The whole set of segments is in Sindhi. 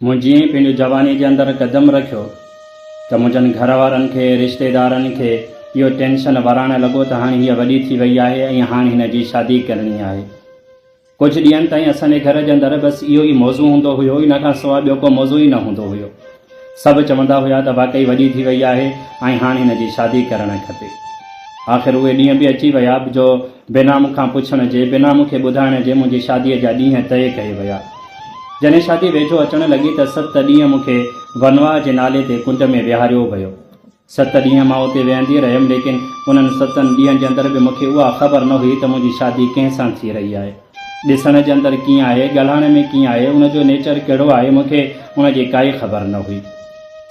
مون جيئن ئي پنهنجو جوانيء جي اندر قدم رکيو ته منهنجن گهر وارن کي، رشتيدارن کي اهو ٽينشن ورائڻ لڳو ته هاڻي هيء وڏي ٿي وئي آهي ۽ هاڻي هن جي شادي ڪرڻي آهي. ڪجهه ڏينهن تائين اسان جي گهر جي اندر بس اهو ئي موضوع هوندو هيو، ان کان سواء ٻيو ڪو موضوع ئي نه هوندو هيو. سڀ چوندا هيا ته واقعي وڏي ٿي وئي آهي ۽ هاڻي هن جي شادي ڪرڻ کپي. آخر اهي ڏينهن به اچي ويا جو بنا مون کان پڇڻ جي، بنا مون کي ٻڌائڻ جي منهنجي شاديء جا ڏينهن طئي ڪئي ويا. جڏهن شادي ويجهو اچڻ لڳي ته ست ڏينهن مون کي ونواهه جي نالي تي ڪنڊ ۾ ويهاريو ويو. ست ڏينهن مان اتي ويهندي رهيم ليڪن انهن ستن ڏينهن جي اندر به مون کي اها خبر نه هئي ته منهنجي شادي ڪنهن سان ٿي رهي آهي. ڏسڻ جي اندر ڪيئن آهي، ڳالهائڻ ۾ ڪيئن آهي، ان جو نيچر ڪهڙو آهي، مون کي ان جي ڪائي خبر نه هئي.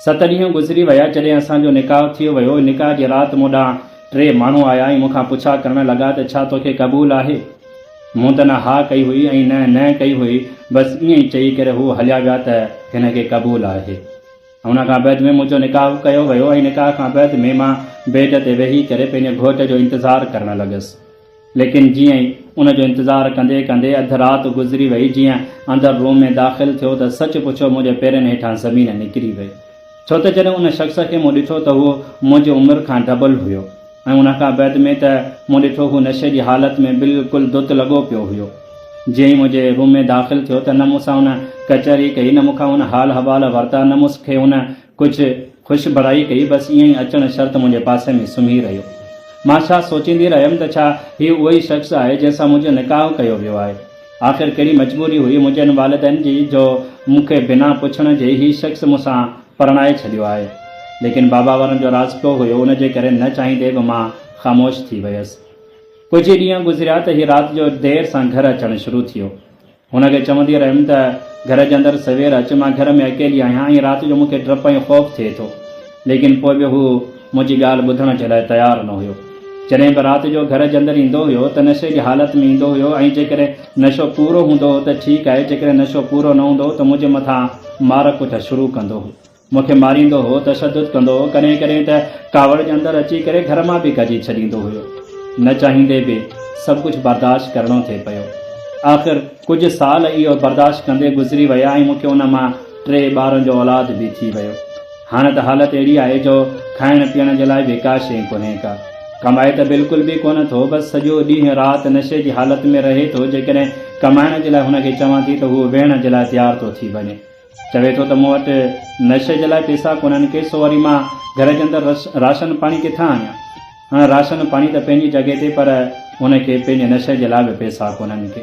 ست ڏينهن گذري ويا جڏهن اسان جو نڪاح ٿي ويو. نڪاح جي رات مون ڏانهن ٽي ماڻهو آيا ۽ مون کان پڇا ڪرڻ لڳا ته ڇا توکي قبول آهي؟ مون ته نه ها ڪئي هئي ۽ نه نه ڪئي هئي، بس ائين ئي چئي ڪري هو هليا ويا ته هن کي قبول آهي. ان کان بعد ۾ منهنجو نڪاح ڪيو ويو ۽ نڪاح کان بعد ۾ مان بيڊ تي ويهي ڪري پنهنجي گهوٽ جو انتظار ڪرڻ لڳس. ليڪن جيئن ئي ان جو انتظار ڪندي ڪندي اڌ رات گذري وئي، جيئن اندر روم ۾ داخل ٿيو ته سچ پڇو منهنجي پيرن هيٺان زمين نڪري وئي. ڇو ته جڏهن ان شخص کي مون ڏٺو ته هو منهنجي عمر کان ڊبل هيو ۽ ان کان بعد ۾ ته مون ڏٺو هو نشي جي حالت ۾ بلڪل ڌت لڳو پيو هيو. جيئن ئي منهنجي روم ۾ داخل ٿيو ته نه مون سان هن ڪچهري ڪئي نه مون کان هن حال حوال ورتا نه مون کي هن ڪجهه خوش ڀرائي ڪئي بس ائين ئي اچڻ شرط منهنجي پاسي ۾ سمهي رهيو. مان ڇا سوچيندي رهيم ته ڇا هي اهو ئي شخص آهي جنهن سان منهنجو نڪاح ڪيو ويو آهي. آخر ڪهڙي مجبوري هئي منهنجن والدين جي جو مون کي بنا پڇڻ جي هي شخص مون سان پرڻائي ڇڏيو آهي. ليڪن بابا وارن جو راضپو هيو ان جي ڪري نه چاهيندي به مان خاموش ٿي ويس. ڪجهه ئي ڏينهن گذريا ته هي رات جو دير سان گهر اچڻ شروع ٿيو. هن کي چوندي رهيم ته گهر جي اندر سوير اچ، مان گهر ۾ اڪيلي آهيان ۽ رات جو مون کي ڊپ ۽ خوف ٿئي ٿو. ليڪن پوء به هو منهنجي ڳالهه ٻڌڻ جي لاء تيار نه هيو. جڏهن به رات جو گهر جي اندر ايندو هيو ته نشي جي حالت ۾ ايندو هيو ۽ جيڪڏهن نشو پورو هوندو هو ته ٺيڪ آهي، جيڪڏهن نشو پورو نه هوندو هو ته منهنجي مٿان مار ڪٽ شروع ڪندو هو. مون کي ماريندو هو، تشدد ڪندو هو، ڪڏهن ڪڏهن ته ڪاوڙ جي اندر اچي ڪري گهر مان به ڪڍي ڇڏيندو هيو. نه چاهيندي به سڀ ڪجهه برداشت ڪرڻو ٿي پيو. آخر ڪجهه سال اهو برداشت ڪندي گذري ويا ۽ مون کي ان مان ٽي ٻارن جو اولاد به ٿي ويو. هاڻ ته حالت اهڙي آهي جو کائڻ پيئڻ جي لاء به ڪا شيء ڪونهي ڪا. ڪمائي ته بلڪل به ڪونه ٿو، بس سڄو ڏينهن رات نشي جي حالت ۾ رهي ٿو، جيڪڏهن ڪمائڻ جي لاء هن کي چوان ٿي ته هو ويهڻ جي لاء تيار ٿو ٿي وڃي. چوي ٿو ته مون وٽ نشي جي لاء پيسا ڪونهن ڪي، سو وري مان گهر جي اندر راشن پاڻي ڪٿان آڻيان؟ هاڻ راشن پاڻي ته پنهنجي جڳهه تي پر هن کي پنهنجي نشي جي لاء به پيسا ڪونهن ڪي.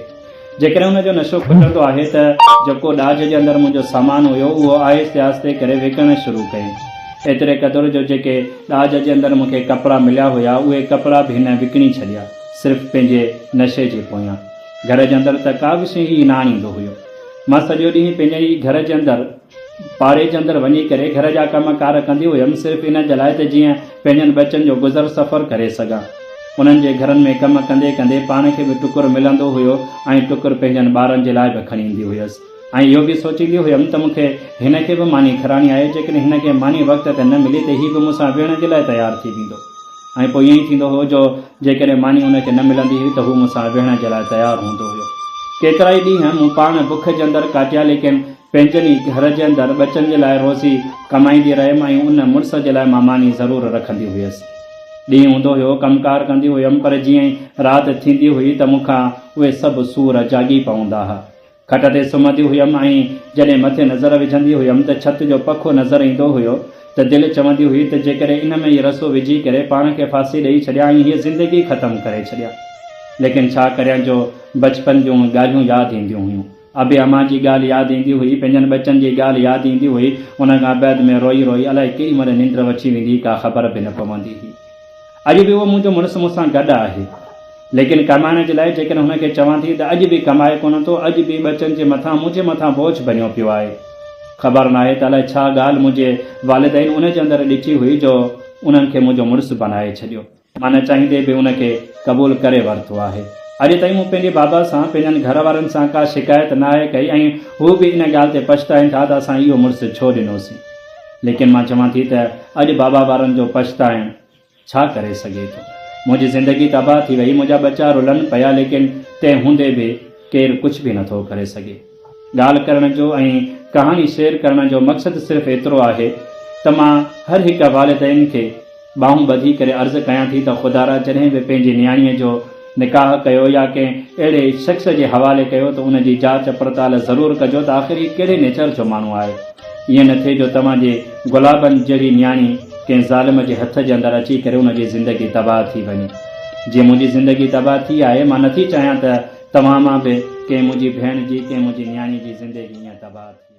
جيڪڏهن هن جو نشو کٽندو آهي ته جيڪو ڏاج جي اندر منهنجو سامان هيو اهو آهستي آهستي ڪري وڪڻڻ شروع ڪيائين. ايتري قدر جو جيڪي ڏاج جي اندر مون کي ڪپڙا مليا هيا اهي ڪپڙا به هن وڪڻي ڇڏيا صرف پنهنجي نشي جي پويان. گهر جي اندر ته ڪا به شيء هي نه آڻيندو هيو. مان سڄو ڏينهن پنهنجي ئي گهر جي اندر پاڙي جي اندر وڃي ڪري گهر جا ڪم ڪار ڪندي هيم صرف ان جي لاء ته جيئن پنهنجن ٻچن جو گذر سفر ڪري سگهان. انهن جي گهرن ۾ ڪم ڪندي ڪندي پاڻ کي به ٽڪر ملندو هيو ۽ ٽڪر پنهنجن ٻارن جي لاء به کڻي ايندي هيس ۽ اهو به سوچيندي هيم ته مون کي هن کي به ماني کارائڻي آهي جيڪڏهن هن کي ماني وقت تي نه ملي ته هي به مون سان ويهڻ جي لاء تيار ٿي ويندو. ۽ پوء ائين ئي ٿيندو هو جو جيڪڏهن ماني ان کي نه ملندي هئي ته هو مون سان ويهڻ جي لاء تيار هوندو هيو. ڪيترائي ڏينهن مون پاڻ بک جي اندر ڪاٽيا ليڪن پنهنجن ئي گهر جي اندر ٻچن جي لاء روزي ڪمائيندي رهيم ۽ ان مڙس جي لاء مان ماني ضرور رکندي هيس. ڏينهن هوندو هيو ڪم ڪار ڪندي هيم پر جيئن ئي رات ٿيندي هئي ته مون کان اهي سڀ سور جاڳي پوندا ها. کٽ تي سمهندي هيم ۽ جڏهن مٿي نظر وجهندي هيم ته ڇت جو پکو نظر ايندو هيو ته دل چوندي هئي ته جيڪڏهن ان ۾ ئي رسو وجهي ڪري پاڻ کي ڦاسي ڏئي ڇڏيان ۽ هيء زندگي ختم ڪري ڇڏيان. ليڪن ڇا ڪريان جو بچپن جون ڳالهيون ياد اينديون هيون. ابي امان جي ڳالهه ياد ايندي هئي، پنهنجن ٻچن جي ڳالهه ياد ايندي هئي، ان کان بعد ۾ روئي روئي الائي ڪيڏي مهل ننڊ وٺي ويندي هئي ڪا خبر به نه پوندي هئي. اڄ به اهو منهنجو مڙس مون سان گڏ آهي. ليڪن ڪمائڻ جي لاء جيڪڏهن هن کي چوان ٿي ته اڄ به ڪمائي ڪونه ٿو، اڄ به ٻچن جي مٿان منهنجي مٿان بوجهه بنيو پيو آهي. خبر ناهي ته الائي ڇا ڳالهه منهنجي والدين ان جي اندر ڏٺي هئي جو انهن کي منهنجو مڙس بنائي ڇڏيو. مان نه چاهيندي به ان کي قبول ڪري ورتو آهي. اڄ تائين مون پنهنجي بابا سان، پنهنجن گهر وارن سان ڪا شڪايت ناهي ڪئي ۽ هو به ان ڳالهه تي پڇتائين ٿا ته اسان اهو مڙس ڇو ڏنوسين. ليڪن مان چوان ٿي ته اڄ بابا وارن جو پڇتائڻ ڇا ڪري سگهي ٿو. منهنجي زندگي تباهه ٿي وئي، منهنجا ٻچا رلن پيا ليڪن تنهن هوندي به ڪير ڪجهه به نٿو ڪري سگهي. ڳالهه ڪرڻ جو ۽ ڪهاڻي شيئر ڪرڻ جو مقصد صرف ايترو آهي ته مان هر هڪ والدين کي ٻانهون ٻڌي ڪري عرض ڪيان ٿي ته خدارا جڏهن به پنهنجي نياڻيء جو نڪاح ڪيو يا ڪنهن اهڙي شخص جي حوالي ڪيو ته ان جي جاچ پڙتال ضرور ڪجو ته آخر هي ڪهڙي نيچر جو ماڻهو آهي. ائين نه ٿئي جو توهان جي گلابن جهڙي نياڻي ڪنهن ظالم جي هٿ جي اندر اچي ڪري ان جي زندگي تباهه ٿي وڃي. جيئن منهنجي زندگي تباهه ٿي آهي مان نٿي چاهيان ته توهان مان به ڪنهن منهنجي ڀيڻ جي ڪنهن منهنجي نياڻي جي زندگي ائين تباهه ٿئي.